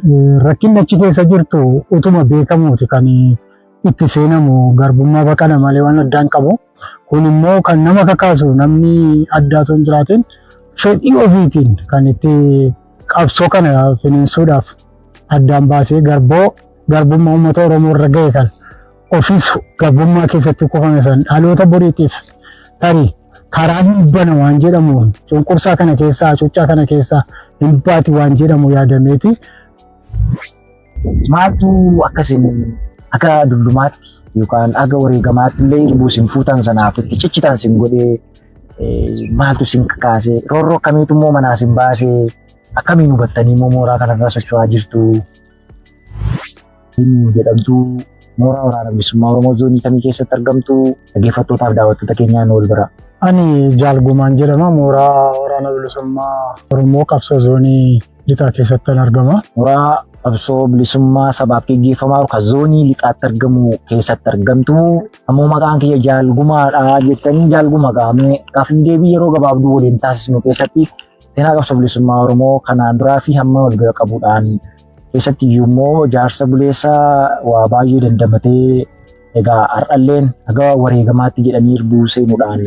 Rakkinni achi keessa jirtu utuma beekamuuti kan itti seenamu garbummaa baqana malee waan addaan qabu. Kun immoo kan nama kakaasu namni addaa osoo hin jiraatin fedhii ofiitiin kan itti qabsoo kana finiinsuudhaaf addaan baasee garboo garbummaa uummata Oromoo irra ga'e kan ofiis garbummaa keessatti kufame san dhaloota boriitiif tarii karaa hin bana waan jedhamu cunqursaa kana keessaa hacuuccaa kana keessaa hin baati waan jedhamu yaadameeti. Maaltu akkasin akka dullumaatti yookaan akka wareegamaatti illee irbuu isin fuutan sanaaf itti ciccitan isin godhee maaltu isin kakaase roorroo akkamiitu immoo manaa isin baasee akkamiin hubattanii immoo mooraa kanarra socho'aa jirtu? Eenyu jedhamtu mooraa waraana bilisummaa Oromoo zoonii kamii keessatti argamtu dhaggeeffattootaaf daawwattoota keenyaan wal bira. Ani Jaal Gumaan jedhama mooraa waraana bilisummaa Oromoo qabsoo zoonii lixaa keessatti argama. Mooraa qabsoo bilisummaa sabaaf geggeeffamaa kan zoonii lixaatti argamu keessatti argamtu. Ammoo maqaan kiyya Jaal Gumaadha jettanii Jaal Guma qaamee gaaffii deebii yeroo gabaabduu waliin taasisnu keessatti seenaa qabsoo bilisummaa Oromoo kanaan duraa fi hamma wal bira qabuudhaan keessatti iyyuu immoo jaarsa buleessa waa baay'ee dandamatee egaa har'alleen haga wareegamaatti jedhanii irbuu seenuudhaan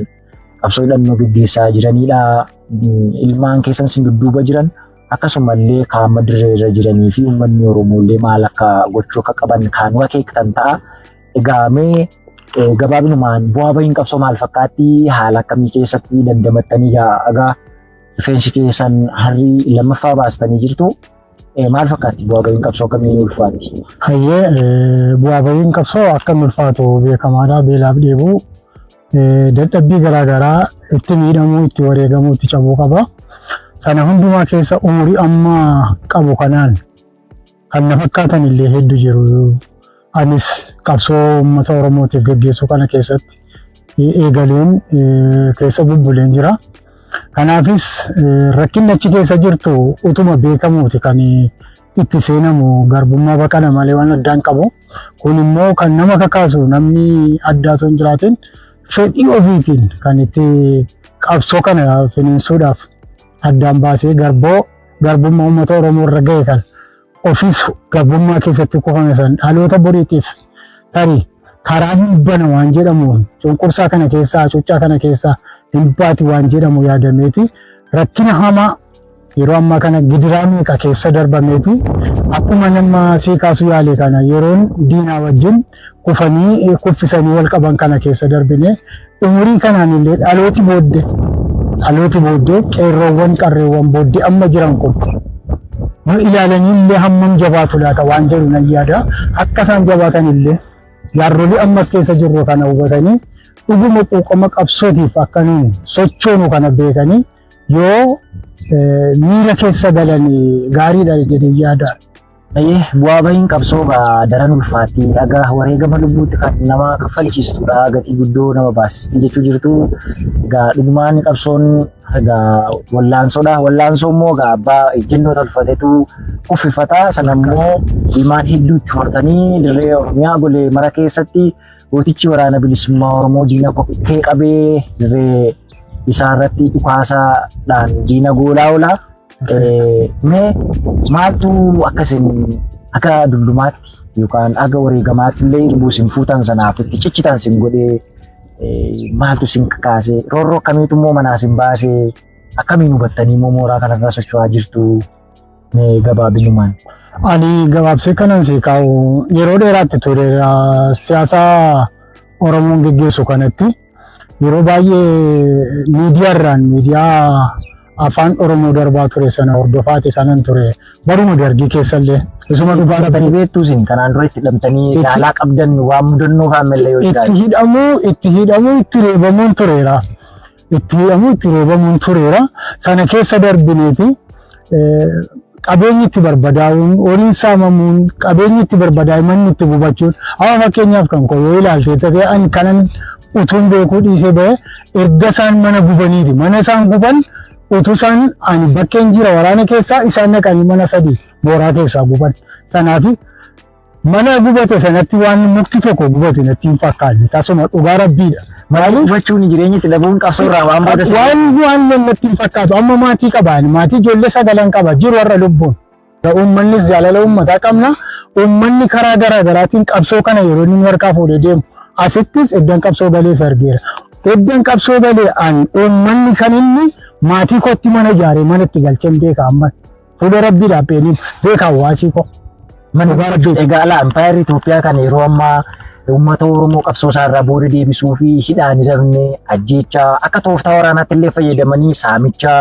qabsoo hidhannoo geggeessaa jiranidha. Ilmaan keessan isin dudduuba jiran akkasumallee kaama dirree irra jiranii fi uummanni Oromoo illee maal akka gochuu akka qaban kan nu akeektan ta'a. Egaa mee gabaabinumaan bu'aa bahiin qabsoo maal fakkaatti haala akkamii keessatti dandamattanii egaa rifeensi keessan harrii lammaffaa baastanii jirtu. Maal fakkaatti bu'aa bahiin qabsoo akkamiin ulfaatti? Hayyee bu'aa bahiin qabsoo akkam ulfaatu beekamaadha. Beelaaf dheebuu dadhabbii garaagaraa itti miidhamuu, itti wareegamuu, itti cabuu qaba. Sana hundumaa keessa umurii amma qabu kanaan kan na fakkaatan illee hedduu jiru. Anis qabsoo uummata Oromootiif geggeessuu kana keessatti eegaleen keessa bubbuleen jira. Kanaafis rakkinni achi keessa jirtu utuma beekamuuti kan itti seenamu garbummaa baqana malee waan addaan qabu. Kun immoo kan nama kakaasu namni addaa osoo hin jiraatin fedhii ofiitiin kan itti qabsoo kana finiinsuudhaaf addaan baasee garboo garbummaa uummata Oromoo irra ga'e kan ofiis garbummaa keessatti kufame san dhaloota boriitiif tarii karaa hin bana waan jedhamu cunqursaa kana keessaa hacuuccaa kana keessaa hin baati waan jedhamu yaadameeti rakkina hamaa yeroo ammaa kana gidiraa meeqa keessa darbameeti akkuma nama sii kaasuu yaale kana yeroon diinaa wajjin kufanii kuffisanii wal qaban kana keessa darbine umurii kanaan illee dhalooti booddee qeerroowwan qarreewwan booddee amma jiran kun nu ilaalanii illee hammam jabaatu laata waan jedhu nan yaada. Akka isaan jabaatan illee jaarrolii ammas keessa jirru kana hubatanii dhuguma quuqama qabsootiif akka nuun sochoonu kana beekanii yoo miira keessa galan gaariidha jedhee yaada. Ayyee bu'aa bahiin qabsoo daran ulfaatti dhagaa wareegama lubbuutti kan nama kaffalchiistudha gatii guddoo nama baasisti jechuu jirtu. Egaa dhugumaan qabsoon egaa wallaansoodha. Wallaansoo immoo egaa abbaa ejjennoo tolfatetu kuffifata. Sana immoo ilmaan hedduu itti hortanii dirree Oromiyaa golee mara keessatti gootichi waraana bilisummaa Oromoo diina kokkee qabee dirree isaa irratti dhukaasaadhaan diina goolaa oola. Mee maaltu akkasin akka dullumaatti yookaan akka wareegamaatti illee irbuu isin fuutan sanaaf itti ciccitan isin godhee maaltu isin kakaase roorroo akkamiitu immoo manaa isin baasee akkamiin hubattanii immoo mooraa kanarra socho'aa jirtu mee gabaabinumaan. Ani gabaabsee kanan sii kaa'u yeroo dheeraatti ture siyaasa Oromoon geggeessu kanatti yeroo baay'ee miidiyaarraan miidiyaa afaan Oromoo darbaa ture sana hordofaati kanan ture baruma dargii keessallee isuma dhugaa Hidhamtanii beektuu isin kanaan dura itti hidhamtanii ilaalaa qabdan waan mudannoo faamillee yoo itti jiraate. hidhamuu itti hidhamuu itti reebamuun tureera. Itti hidhamuu itti reebamuun tureera. Sana keessa darbineeti qabeenyi itti barbadaa'uun horiin saamamuun qabeenyi itti barbadaa'e manni itti gubachuun amma fakkeenyaaf kan koo yoo ilaalte ta'e ani kanan utuun beekuu dhiisee ba'e erga isaan mana gubaniiti mana isaan guban utuu isaan ani bakkeen jira waraana keessaa isaan naqanii mana sadii mooraa keessaa guban sanaafi mana gubate sanatti waan mukti tokko gubate natti hin fakkaanne tasuma dhugaa rabbiidha. Maaliif hubachuun jireenya itti dhabuun qabsoo irraa waan booda Waan waan natti hin fakkaatu amma maatii qaba ani maatii ijoollee sagalan qaba jiru warra lubbuun. Uummannis jaalala uummataa qabna. Uummanni karaa garaa garaatiin qabsoo kana yeroo inni harkaa fuudhee deemu asittis iddoon qabsoo galees argeera. Iddoon qabsoo galee an uummanni kan inni maatii kootti mana ijaaree mana itti galcheen beeka amma. Fuula rabbii dhaabbeenii beeka hawaasii koo. Mana egaa alaa impaayerri Itoophiyaa kan yeroo ammaa uummata Oromoo qabsoo isaa irraa booda deebisuu fi hidhaan hidhamne ajjeechaa akka tooftaa waraanaatti illee fayyadamanii saamicha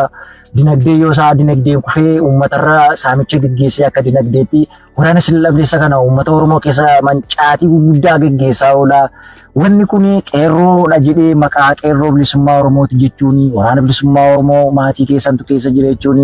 dinagdee yoo isaa dinagdeen kufee uummatarra saamicha geggeessee akka dinagdeetti waraana sillabdeessa kana uummata Oromoo keessa mancaatii gurguddaa geggeessaa oola. Wanni kun qeerroodha jedhee maqaa qeerroo bilisummaa Oromooti jechuun waraana bilisummaa Oromoo maatii keessantu keessa jira jechuun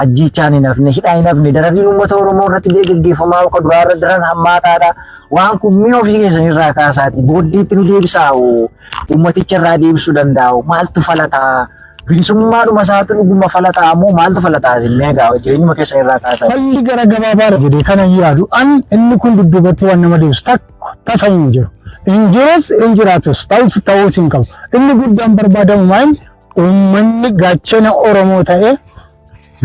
ajjeechaan hin hafne hidhaan hin hafne dararriin uummata Oromoo irratti illee geggeeffamaa akka duraarra daran hammaataadha. Waan kun mi'a ofii keessan irraa kaasaati booddeetti nu deebisaa uummaticha irraa deebisuu danda'u maaltu falataa bilisummaadhuma isaatu dhuguma falataa moo maaltu falataa isin egaa jireenyuma keessan irraa kaasaa. Falli gara gabaabaadha jedhee kanan yaadu an inni kun dudduubatti waan nama deebisu takka tasa hin jiru. Hin jirus hin jiraatus ta'us ta'uus hin qabu. Inni guddaan barbaadamu maal uummanni gaachana Oromoo ta'ee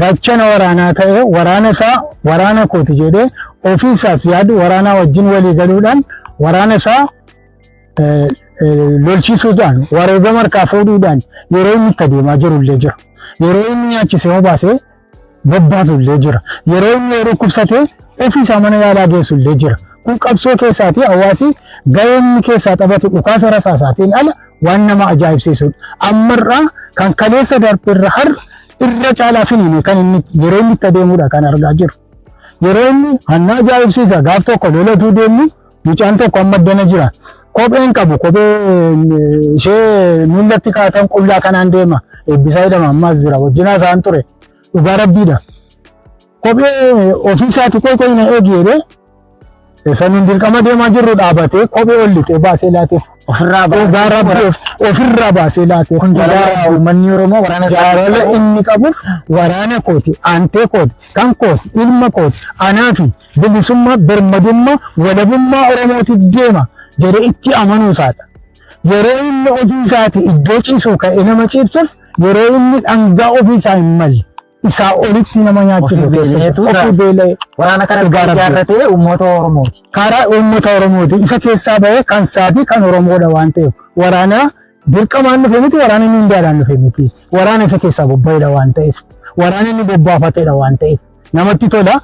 gaachana waraanaa ta'ee waraana isaa waraana kooti jedhee ofii isaas yaadu waraanaa wajjin walii galuudhaan waraana isaa lolchiisuudhaan wareegama harkaa fuudhuudhaan yeroo inni itti adeemaa jiru illee jira. Yeroo inni nyaachisee obaasee bobbaasu illee jira. Yeroo inni dhukkubsatee ofii isaa mana yaalaa geessu illee jira. Kun qabsoo keessaati hawaasi gahee inni keessaa taphatu dhukaasa rasaasaatiin ala waan nama ajaa'ibsiisudha. Ammarraa kan kaleessa darbe irra har'a irra caalaa finiine kan inni yeroo inni itti adeemudha kan argaa jiru. Yeroo inni hanna ajaa'ibsiisa gaaf tokko lolatuu deemu mucaan tokko amma addana jira. Kopheen qabu kophee ishee miillatti kaa'atan qullaa kanaan deema. Eebbisaa jedhama ammaas jira. Wajjinaa isaan ture. Dhugaa rabbiidha. Kophee ofiisaati qoy qoy na eegi jedhee sanuun dirqama deemaa jirru dhaabatee kophee ol lixee baasee laateef. Ofirraa Dhugaa rabbii ofirraa baasee laateef. Kun jaalala uummanni Oromoo waraana isaa Jaalala inni qabuuf waraana kooti, aantee kooti, kan kooti, ilma kooti, anaa fi bilisummaa, birmadummaa, walabummaa Oromootiif deema jedhee itti amanuu isaadha. Yeroo inni ofii isaati iddoo ciisu ka'ee nama ciibsuuf yeroo inni dhangaa ofii isaa hin malle isaa olitti nama nyaachisu Ofii beela'eetu ofii beela'ee waraana kana Dhugaa rabbii. ijaarratee uummata Oromooti. Karaa uummata Oromooti. Isa keessaa bahee kan isaa fi kan Oromoodha waan ta'eef waraana dirqamaan dhufe miti, waraana inni hundaadhaan dhufe miti. Waraana isa keessaa bobba'edha waan ta'eef waraana inni bobbaafatedha waan ta'eef namatti tola.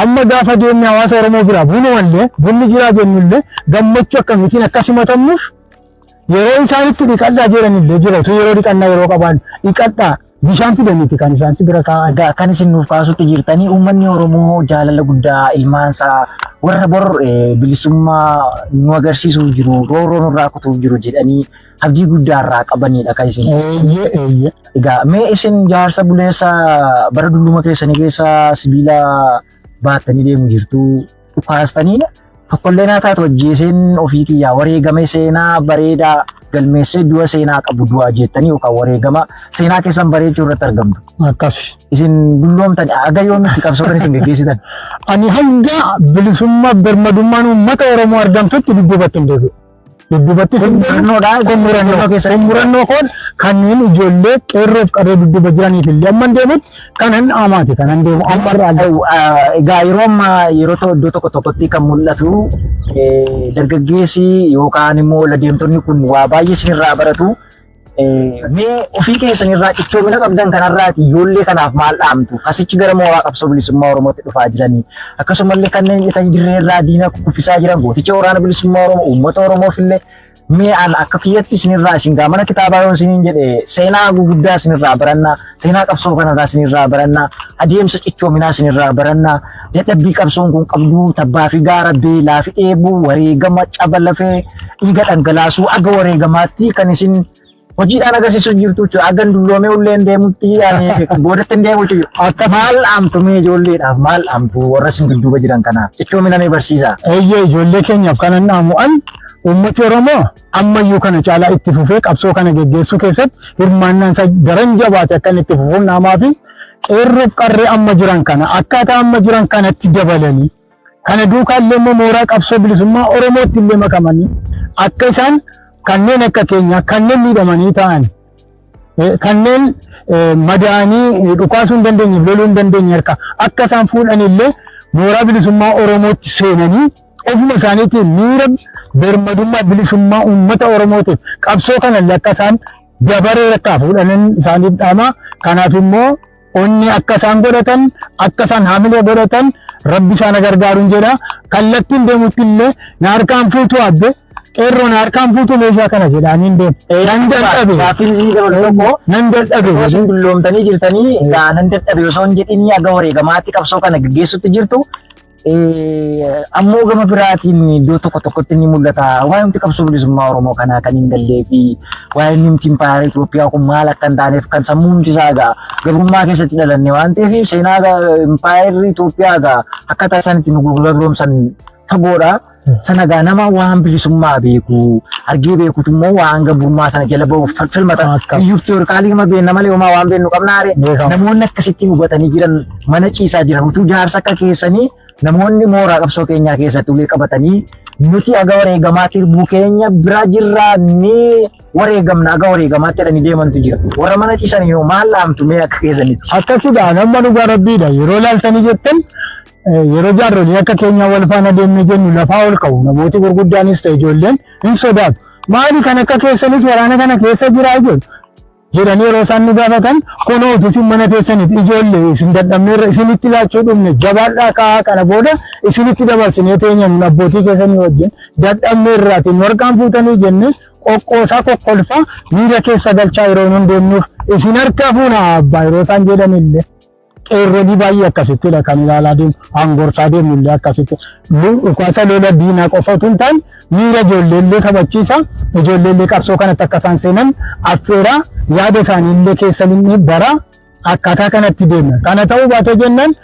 Amma gaafa deemne hawaasa Oromoo biraa bunumallee bunni jiraa jennullee gammachuu akkamiitiin akka simatamnuuf yeroo isaan itti dhiqadhaa jedhanillee jira. Utuu yeroo dhiqannaa yeroo qaban dhiqadhaa bishaan fidaniiti kan isaan si bira kaa'an. Egaa kan isin nuuf kaasutti jirtanii uummanni Oromoo jaalala guddaa ilmaansaa warra bor bilisummaa nu agarsiisuuf jiru roorroo nurraa kutuuf jiru jedhanii abdii guddaa irraa qabanidha kan isin. Eeyyee eeyyee. Egaa mee isin jaarsa buleessa bara dulluma keessanii keessa sibiila baattanii deemu jirtu dhukaastanii tokkollee naa taatu ajjeeseen ofii kiyyaa wareegame seenaa bareedaa galmeessee du'a seenaa qabu du'a jettanii yookaan wareegama seenaa keessan bareechuu irratti argamtu. Akkasi. Isin dulloomtan aga yoomitti qabsoo kan isin geggeessitan? Ani hanga bilisummaa birmadummaan uummata Oromoo argamtutti dudduubatti hin deebi'u. Dudduubatti Kun murannoodha. Kun murannoo keessan. Kun murannoo koon kanneen ijoollee qeerroof qarree dudduuba jiraniif illee amma hin deemutti kanan dhaamaati kanan deemu ammarraa illee. Egaa yeroo ammaa yeroo iddoo tokko tokkotti kan mul'atu dargaggeessi yookaan immoo ladeemtonni kun waa baay'ee isinirraa baratu. Mee ofii keessanirraa cichoomina qabdan kanarraati ijoollee kanaaf maal dhaamtu? Kasichi gara mooraa qabsoo bilisummaa Oromootti dhufaa jiranii akkasumallee kanneen hidhatanii dirree irraa diina kuffisaa jiran gooticha waraana bilisummaa Oromoo uummata Oromoof illee mee an akka kiyyatti isinirraa isin gaa mana kitaabaa yoon isiniin jedhe seenaa guguddaa isinirraa barannaa, seenaa qabsoo kanarraa isinirraa barannaa, adeemsa cichoominaa isinirraa barannaa, dadhabbii qabsoon kun qabdu tabbaa fi gaara beelaa fi dheebuu wareegama caba lafee dhiiga dhangalaasuu aga wareegamaatti kan isin hojiidhaan agarsiisuu jirtu jechuudha. Agan dulloomee ullee hin deemutti ani boodatti hin deemu jechuudha. Akka Maal dhaamtu mee ijoolleedhaaf maal dhaamtu warra isin dudduuba jiran kanaaf cichoomina mee barsiisaa. Eeyyee, ijoollee keenyaaf kanan dhaamu an uummati Oromoo ammayyuu kana caalaa itti fufee qabsoo kana geggeessuu keessatti hirmaannaan isaa daran jabaate akka inni itti fufuun dhaamaa fi qeerroof qarree amma jiran kana akkaataa amma jiran kanatti dabalanii kana duukaa illee immoo mooraa qabsoo bilisummaa Oromootti illee makamanii akka isaan kanneen akka keenyaa kanneen miidhamanii ta'an kanneen madaa'anii dhukaasuu hin dandeenye, loluu hin dandeenye harka akka isaan fuudhan illee mooraa bilisummaa Oromootti seenanii ofuma isaaniitiin miira birmadummaa bilisummaa uummata Oromootiif qabsoo kana illee akka isaan dabaree rakkaa fuudhanin isaaniif dhaama. Kanaaf immoo onni akka isaan godhatan, akka isaan haamilee godhatan Rabbi isaan gargaaruun jedha. Kallattiin deemutti illee na harkaan fuutu abbe, qeerroo na harkaan fuutu meeshaa kana jedhaaniin deemu. Nan dadhabe. Gaaffiin isinii dabalu tokko Nan dadhabe. osoo isin dulloomtanii jirtanii nan dadhabe osoo hin jedhin haga wareegamaatti qabsoo kana gaggeessutti jirtu. Ammoo gama biraatiin iddoo tokko tokkotti ni mul'ata. Waa'ee nuti qabsoo bilisummaa Oromoo kanaa kan hin gallee fi waa'ee nuti impaayera Itoophiyaa kun maal akka hin taaneef kan sammuun isaa egaa gabrummaa keessatti dhalanne waan ta'eef seenaa impaayerri Itoophiyaa egaa akka taasisan itti nu gabroomsan fagoodha. Sana egaa nama waan bilisummaa beeku argee beekutu immoo waan gabrummaa sana jala bahuuf falmata. Biyyuuf teorikaalii nama beenna malee homaa waan beennu qabnaare. Namoonni akkasitti hubatanii jiran mana ciisaa jiran utuu jaarsa akka keessanii namoonni mooraa qabsoo keenyaa keessatti ulee qabatanii nuti aga wareegamaatti hirbuu keenya bira jirraa ni wareegamna aga wareegamaatti jedhanii deemantu jira. Warra mana ciisan yoo maal dhaamtu mee akka keessanitti? Akkasidha, nama dhugaa Rabbiidha. Yeroo laaltanii jettan, yeroo jaarsolii akka keenyaa wal faana deemnee jennu lafaa ol ka'u. Namooti gurguddaanis ta'e ijoolleen hin sodaatu. Maali kan akka keessanis waraana kana keessa jiraa jedhu jedhanii yeroo isaan nu gaafatan, kunoo utuu isin mana keessaniif ijoollee isin dadhabneerra isinitti laachuu dhumne, jabaadhaa ka'aa, kana booda isinitti dabarsinee teenya, nun abbootii keessanii wajjin dadhabneerraatiin nu harkaan fuutanii jenne qoqqoosaa kokkolfaa miira keessa galchaa yeroo nun deemnuuf isin harkaa fuuna abbaa yeroo isaan jedhanillee. Qeerroolii baay'ee akkasittidha kan ilaalaa deemu, hangorsaa deemu illee akkasitti. Dhukaasa lola diinaa qofa otoo hin taane miira ijoollee illee kabachiisa. Ijoollee illee qabsoo kanatti akka isaan seenan affeeraa, yaada isaanii illee keessa inni bara akkaataa kanatti deemna. Kana ta'uu baate jennaan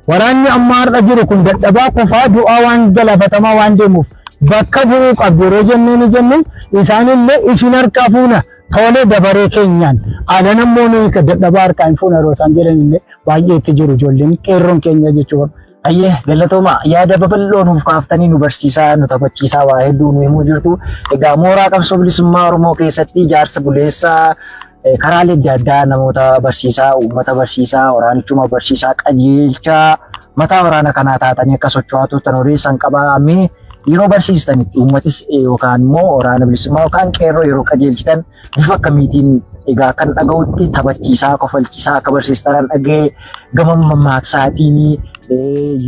waraanni amma har'a jiru kun dadhabaa, kufaa, du'aa waan galaafatamaa waan deemuuf bakka bu'uu qabdu yeroo jennee ni jennu isaanillee isin harkaa fuuna, tolee dabaree keenyaan alan ammoo nuyi dadhabaa harkaa hin fuuna yeroo isaan jedhan illee baay'ee itti jiru ijoolleen qeerroon keenya jechuudha. Ayyee, galatooma, yaada babal'oo nuuf kaaftanii nu barsiisaa, nu taphachiisaa, waa hedduu nu himuu jirtu. Egaa mooraa qabsoo bilisummaa Oromoo keessatti ijaarsa buleessaa karaalee adda addaa namoota barsiisaa, uummata barsiisaa, waraanichuma barsiisaa, qajeelchaa mataa waraana kanaa taatanii akka socho'aa turtan odeessan qabaa. Mee yeroo barsiistanitti uummatis yookaan immoo waraana bilisummaa yookaan qeerroo yeroo qajeelchitan bifa akkamiitiin? Egaa kan dhaga'utti taphachiisaa, kofalchiisaa akka barsiistan dhaga'e, gama mammaaksaatiin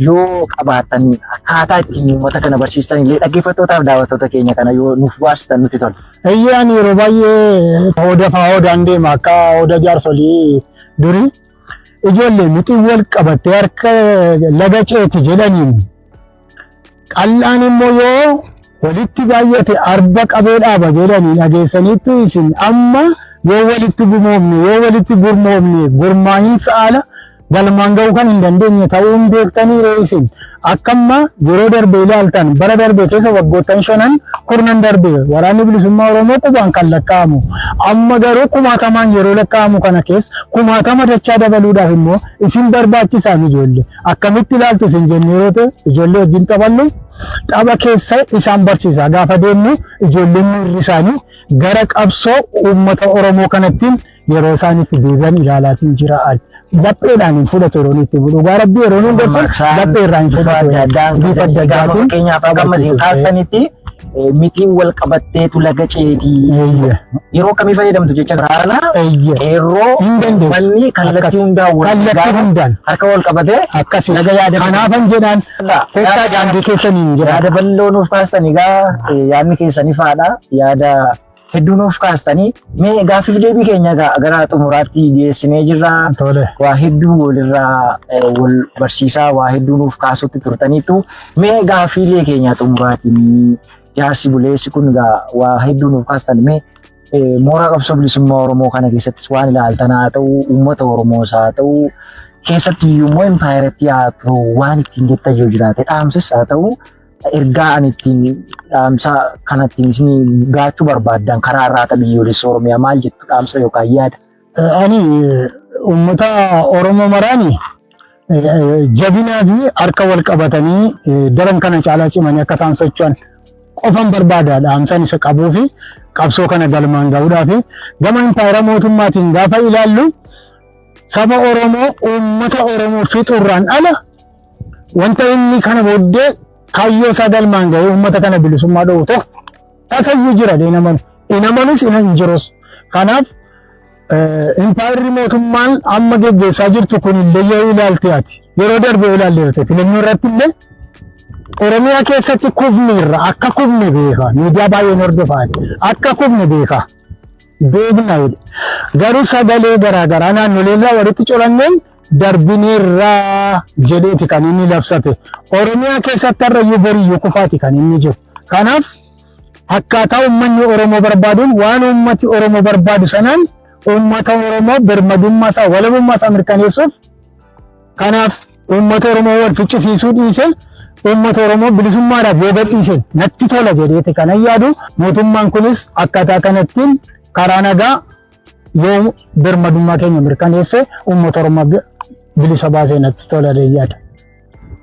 yoo qabaatan akkaataa ittiin uummata kana barsiistan illee dhaggeeffattootaaf daawwattoota keenya kana yoo nuuf baasitan nutti tola. Eeyyee, ani yeroo baay'ee hooda fa'aa hoodaan deema akka hooda jaarsolii durii. Ijoollee mixii wal qabattee harka laga ceeti jedhaniin, qal'aan immoo yoo walitti baay'ate arba qabee dhaaba jedhanii dhageessaniittu. Isin amma yoo walitti gumoofne, yoo walitti gurmoofne, gurmaa'iinsa ala galmaan ga'uu kan hin dandeenye ta'uu hin beektanii ree? Isin akkamma yeroo darbe ilaaltan, bara darbe keessa waggoottan shanan kurnan darbe waraanni bilisummaa Oromoo qubaan kan lakkaa'amu, amma garuu kumaatamaan yeroo lakkaa'amu kana keessa kumaatama dachaa dabaluudhaaf immoo isin barbaachisaa. Ijoollee akkamitti ilaaltu isin jenne yeroo ta'e, ijoollee wajjin taphannu, tapha keessa isaan barsiisa gaafa deemnu, ijoolleen miirri isaanii gara qabsoo uummata Oromoo kanattiin yeroo isaan itti deebi'an ilaalaatiin jira. Lapheedhaan hin fudhatu yeroo inni itti dhugaa Rabbii yeroo inni gorsan laphee irraa hin Bifa fudhatu. adda addaan Bifa adda gaafa addaatiin fakkeenyaaf akka amma isin kaastanitti mitiin wal qabatteetu laga ceetii. Yeroo akkamii fayyadamtu jecha waraanaa qeerroo Hin dandeessu. manni kallattii hundaan wal Kallattii gaafa hundaan. harka wal qabatee Akkasii. laga yaada Kanaafan jedhaan kottaa daandii keessaniin jedha. Yaada bal'oo nuuf kaastan. Egaa yaadni keessanii faadha, yaada hedduu nuuf kaastanii. Mee gaaffiif deebii keenya egaa gara xumuraatti geessinee jirra. Tole. Waa hedduu walirraa wal barsiisaa, waa hedduu nuuf kaasutti turtaniitu. Mee gaaffiilee keenya xumuraatiin, jaarsi buleessi kun egaa waa hedduu nuuf kaastan, mee mooraa qabsoo bilisummaa Oromoo kana keessattis waan ilaaltan haa ta'u, uummata Oromoos haa ta'u, keessatti iyyuu immoo impaayeratti haa ta'u, waan ittiin jettan yoo jiraate, dhaamsis haa ta'u, ergaa ani ittiin dhaamsa kanattiin isin gaachuu barbaaddan karaa irraa biyyoolessa Oromiyaa maal jettu, dhaamsa yookaan yaada? Ani uummata Oromoo maraani jabinaa fi harka wal qabatanii daran kana caalaa cimanii akka isaan socho'an qofan barbaada dhaamsan isa qabuu fi qabsoo kana galmaan ga'uudhaa fi gama impaayera mootummaatiin gaafa ilaallu Saba Oromoo, uummata Oromoo fixuurraan ala wanta inni kana booddee kaayyoo isaa galmaan ga'ee uummata kana bilisummaa dhoowwu tokko tasayyuu jira jedhee namanu. Hin amanus hin jirus. Kanaaf impaayirri mootummaan amma geggeessaa jirtu kun illee yoo ilaalte ati yeroo darbe yoo ilaalle filannoo irratti illee Oromiyaa keessatti kufni irra akka kufne beeka. Miidiyaa baay'een hordofaa akka kufne beeka. Beekna jedhe. Garuu sagalee garaagaraa naannolee irraa walitti coranneen darbineerraa jedheeti kan inni labsate. Oromiyaa keessatti har'ayyuu boriyyuu kufaati kan inni jiru. Kanaaf akkaataa uummanni Oromoo barbaaduun, waan uummati Oromoo barbaadu sanaan, uummata Oromoo birmadummaa isaa, walabummaa isaa mirkaneessuuf, kanaaf uummata Oromoo wal ficcisiisuu dhiise, uummata Oromoo bilisummaadhaaf yoo gadhiise natti tola jedheeti kanan yaadu. Mootummaan kunis akkaataa kanattiin karaa nagaa yoo birmadummaa keenya mirkaneesse, uummata Oromoo bilisa baasee natti tola jedhee yaada.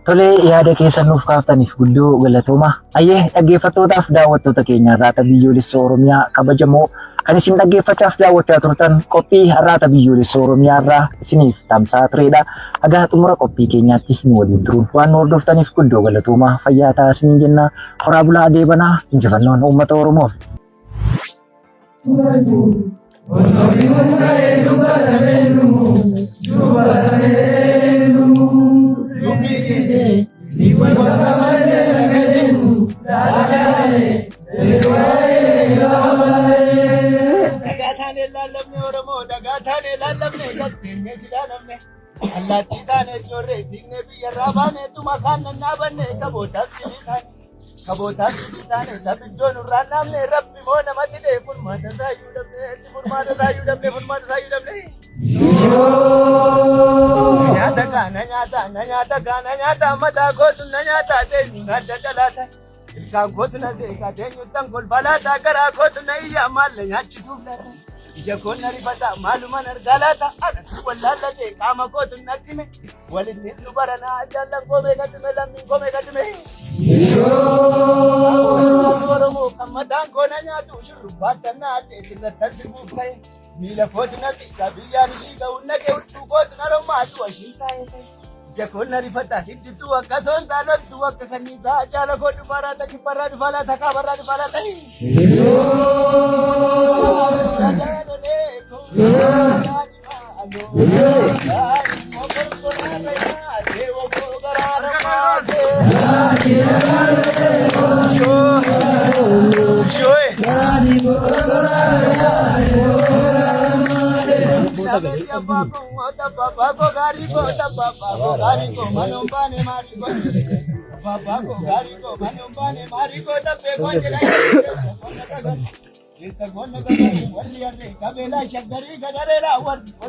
Tolee, yaada keessan nuuf kaaftaniif guddoo galatooma. Ayyee, dhaggeeffattootaaf daawwattoota keenya Arraata Biyyoolessa Oromiyaa kabajamoo, kan isin dhaggeeffachaaf daawwachaa turtan qophii Arraata Biyyoolessa Oromiyaa irraa isiniif tamsa'aa turedha. Haga xumura qophii keenyaatti nu waliin turuun waan nu hordoftaniif guddoo galatooma, fayyaa ta'aa isiniin jenna. Horaa bulaa, deebanaa, injifannoon uummata Oromoof. Dhagaa taanee lallabne Oromoo, dhagaa taanee lallabne, galteennee silaalamne. Allaattii taanee coorree fiignee biyyarraa baanee tuma kaan nannaabanne kabootaaf cilii taane. Kabootaaf cilii taane sabiddoo nurraa naamne rabbi moo namatti dhee furmaata saayyuu dhabne furmaata saayyuu dhabne furmaata saayyuu dhabne. Nyaata kaa na nyaata na nyaata kaa na nyaata mataa kootu na nyaata teenyu na adda dhalaata. Ilkaan kootu na seeqa teenyuttan kolfa laata, garaa kootu na iyya maal na nyaachisuuf laata. Ija koon na rifata maaluman argaa laata, anatu wallaallate qaama kootu natti hime. Waliin nu baranaa jaallan koo meeqa dhume, lammiin koo meeqa dhume. Oromoo kan mataan koo na nyaatu shurrubbaan tan na adde sirrattan sirbuuf ta'e. Miila kootu na xiqqaa biyyaan ishii ga'u naqe, hudduu kootu na rommaatu ashiin taa'e. Ija koon na rifata hiddituu akka soontaa loltuu akka kanniisaa, jaala koo dhufaa laata, kibbarraa dhufaa laata, kaabarraa dhufaa laata.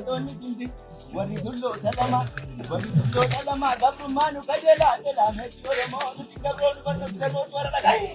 Warri tulloo dhalama, warri tulloo dhalama, gabrummaa nu qajeelaa jedha, meetii Oromoo nuti gabroon barnoota gabroon warra dhagaye.